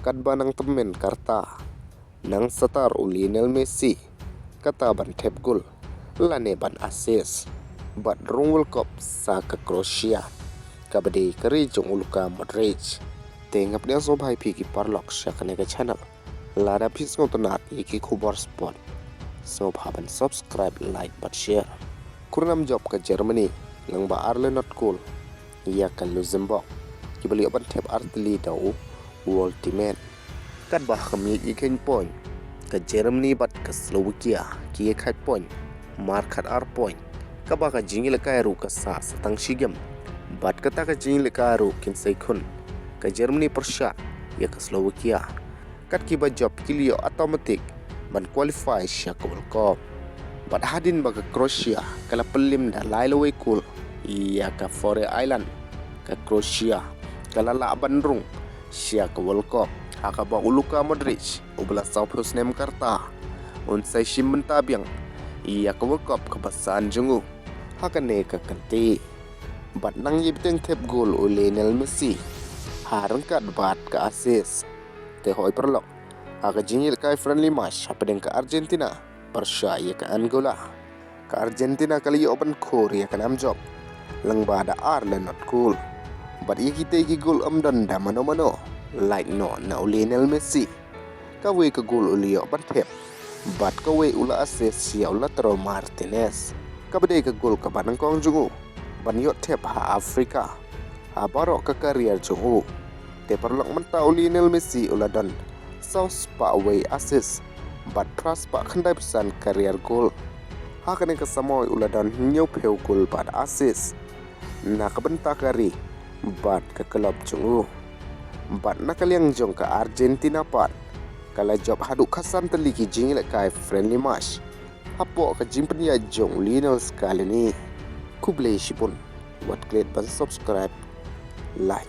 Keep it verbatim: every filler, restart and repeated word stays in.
Katba nang tymmen ka rta, nang satar u Lionel Messi, kata ban thep gol lane ban assist bad rung World Cup sa ka Croatia, kaba dei ka ri jong u Luka Modric. Te nga pdiang sngewbha ïa phi ki paralok sha kane ka channel. Lada phi sngewtynnat ïa ki khubor sport, sngewbha ban subscribe, like bad share. Kurnam jop ka Germany lyngba ar le not gol ïa ka Luxembourg, kiba la ïoh ban thep ar tylli da u Woltemade. Katba ha ka miej ïakheiñ point, ka Germany bad ka Slovakia ki ïakhait point mar khat ar point, kaba ka jingïalehkai ruh ka sah sa tang shi game. Bad kata ka jingïalehkai ruh kin sa ïakhun ka Germany pyrshah ïa ka Slovakia. Kat kiba jop ki la ïoh automatic ban qualify sha ka World Cup. Bad hadien ba ka Croatia ka la pynliem da lai lawei gol ïa ka Faroe Island, ka Croatia ka la lah ban rung sha ka World Cup, ha kaba u Luka Modric, uba la sawphew snem ka rta, un sa shim bynta biang ïa ka World Cup kaba san jong u ha kane ka kynti. Bad nang ïa bteng thep gol u Lionel Messi ha ryngkat bad ka assist. Te hooid paralok, ha ka jingïalehkai friendly match hapdeng ka Argentina pyrshah ïa ka Angola, ka Argentina ka la ïoh ban khur ïa ka nam jop lyngba da ar le not gol. Bad ïa kitei ki gol ym don da mano mano, lait noh na u Lionel Messi. Kawei ka gol u la ïoh ban thep bad kawei u la assist ïa u Lautaro Martinez, kaba dei ka gol kaba nyngkong jong u ban ïoh thep ha Afrika ha baroh ka career jong u. Te paralok, mynta u Lionel Messi u la don saw spah wei assist bad phra spah khyndai phew san career goal. Ha kane ka samoi u la don hynñiewphew gol bad assist na ka bynta ka ri bad ka club jong u. Bad na ka liang jong ka Argentina pat, ka la jop haduh khatsan tylli ki jingïalehkai friendly match hapoh ka jingpynïaid jong u Lionel Scaloni. Khublei shibun, wat klet ban subscribe, like